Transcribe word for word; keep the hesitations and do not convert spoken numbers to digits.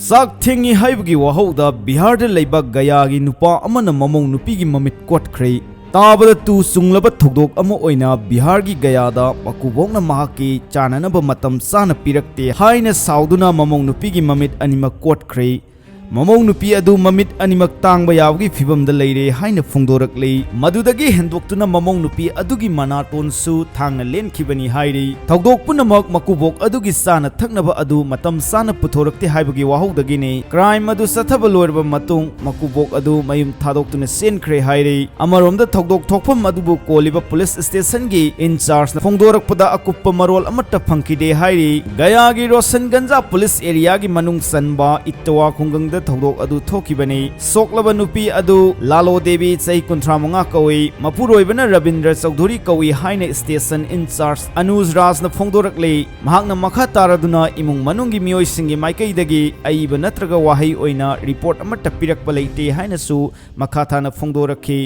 ꯆꯥꯛ ꯊꯦꯡꯉꯤ ꯍꯥꯏꯕꯒꯤ ꯋꯥꯍꯧꯗ ꯕꯤꯍꯥꯔꯗ ꯂꯩꯕ ꯒꯌꯥꯒꯤ ꯅꯨꯄꯥ ꯑꯃꯅ ꯃꯃꯧ ꯅꯨꯄꯤꯒꯤ ꯃꯃꯤꯠ ꯀꯣꯠꯈ꯭ꯔꯦ꯫ ꯇꯥꯕꯗ ꯇꯨ ꯆꯨꯡꯂꯕ ꯊꯧꯗꯣꯛ ꯑꯃ ꯑꯣꯏꯅ ꯕꯤꯍꯥꯔꯒꯤ ꯒꯌꯥꯗ ꯃꯀꯨꯕꯣꯛꯅ ꯃꯍꯥꯛꯀꯤ ꯆꯥꯅꯅꯕ ꯃꯇꯝ ꯆꯥꯅ ꯄꯤꯔꯛꯇꯦ ꯍꯥꯏꯅ ꯁꯥꯎꯗꯨꯅ ꯃꯃꯧ ꯅꯨꯄꯤꯒꯤ ꯃꯃꯤꯠ ꯑꯅꯤꯃꯛ ꯀꯣꯠꯈ꯭ꯔꯦ꯫ ꯃꯃꯧ ꯅꯨꯄꯤ ꯑꯗꯨ ꯃꯃꯤꯠ ꯑꯅꯤꯃꯛ ꯇꯥꯡꯕ ꯌꯥꯕꯒꯤ ꯐꯤꯕꯝꯗ ꯂꯩꯔꯦ ꯍꯥꯏꯅ ꯐꯣꯡꯗꯣꯔꯛꯂꯤ꯫ ꯃꯗꯨꯗꯒꯤ ꯍꯦꯟꯗꯣꯛꯇꯨꯅ ꯃꯃꯧ ꯅꯨꯄꯤ ꯑꯗꯨꯒꯤ ꯃꯅꯥꯇꯣꯟꯁꯨ ꯊꯥꯡꯅ ꯂꯦꯟꯈꯤꯕꯅꯤ ꯍꯥꯏꯔꯤ꯫ ꯊꯧꯗꯣꯛ ꯄꯨꯝꯅꯃꯛ ꯃꯀꯨꯕꯣꯛ ꯑꯗꯨꯒꯤ ꯆꯥꯅ ꯊꯛꯅꯕ ꯑꯗꯨ ꯃꯇꯝ ꯆꯥꯅ ꯄꯨꯊꯣꯔꯛꯇꯦ ꯍꯥꯏꯕꯒꯤ ꯋꯥꯍꯧꯗꯒꯤꯅꯤ꯫ ꯀ꯭ꯔꯥꯏꯝ ꯑꯗꯨ ꯆꯠꯊꯕ ꯂꯣꯏꯔꯕ ꯃꯇꯨꯡ ꯃꯀꯨꯕꯣꯛ ꯑꯗꯨ ꯃꯌꯨꯝ ꯊꯥꯗꯣꯛꯇꯨꯅ ꯆꯦꯟꯈ꯭ꯔꯦ ꯍꯥꯏꯔꯤ꯫ ꯑꯃꯔꯣꯝꯗ ꯊꯧꯗꯣꯛ ꯊꯣꯛꯐꯝ ꯑꯗꯨꯕꯨ ꯀꯣꯜꯂꯤꯕ ꯄꯨꯂꯤꯁ ꯁ꯭ꯇꯦꯁꯟꯒꯤ ꯏꯟꯆꯥꯔꯖꯅ ꯐꯣꯡꯗꯣꯔꯛꯄꯗ ꯑꯀꯨꯞꯄ ꯃꯔꯣꯜ ꯑꯃꯠꯇ ꯐꯪꯈꯤꯗꯦ ꯍꯥꯏꯔꯤ꯫ ꯒꯌꯥꯒꯤ ꯔꯣꯁꯟꯒꯟꯖꯥ ꯄꯨꯂꯤꯁ ꯑꯦꯔꯤꯌꯥꯒꯤ ꯃꯅꯨꯡ ꯆꯟꯕ ꯏꯇꯋꯥ ꯈꯨꯡꯒꯪꯗ ꯊꯧꯗꯣꯛ ꯑꯗꯨ ꯊꯣꯛꯈꯤꯕꯅꯤ꯫ ꯁꯣꯛꯂꯕ ꯅꯨꯄꯤ ꯑꯗꯨ ꯂꯥꯂꯣ ꯗꯦꯕꯤ, ꯆꯍꯤ ꯀꯨꯟꯊ꯭ꯔꯥ ꯃꯉꯥ ꯀꯧꯏ꯫ ꯃꯄꯨꯔꯣꯏꯕꯅ ꯔꯕꯤꯟꯗ꯭ꯔ ꯆꯧꯙꯨꯔꯤ ꯀꯧꯏ ꯍꯥꯏꯅ ꯁ꯭ꯇꯦꯁꯟ ꯏꯟꯆꯥꯔꯖ ꯑꯅꯨꯖ ꯔꯥꯖꯅ ꯐꯣꯡꯗꯣꯔꯛꯂꯤ꯫ ꯃꯍꯥꯛꯅ ꯃꯈꯥ ꯇꯥꯔꯗꯨꯅ ꯏꯃꯨꯡ ꯃꯅꯨꯡꯒꯤ ꯃꯤꯑꯣꯏꯁꯤꯡꯒꯤ ꯃꯥꯏꯀꯩꯗꯒꯤ ꯑꯏꯕ ꯅꯠꯇ꯭ꯔꯒ ꯋꯥꯍꯩ ꯑꯣꯏꯅ ꯔꯤꯄꯣꯔꯠ ꯑꯃꯠꯇ ꯄꯤꯔꯛꯄ ꯂꯩꯇꯦ ꯍꯥꯏꯅꯁꯨ ꯃꯈꯥ ꯇꯥꯅ ꯐꯣꯡꯗꯣꯔꯛꯈꯤ꯫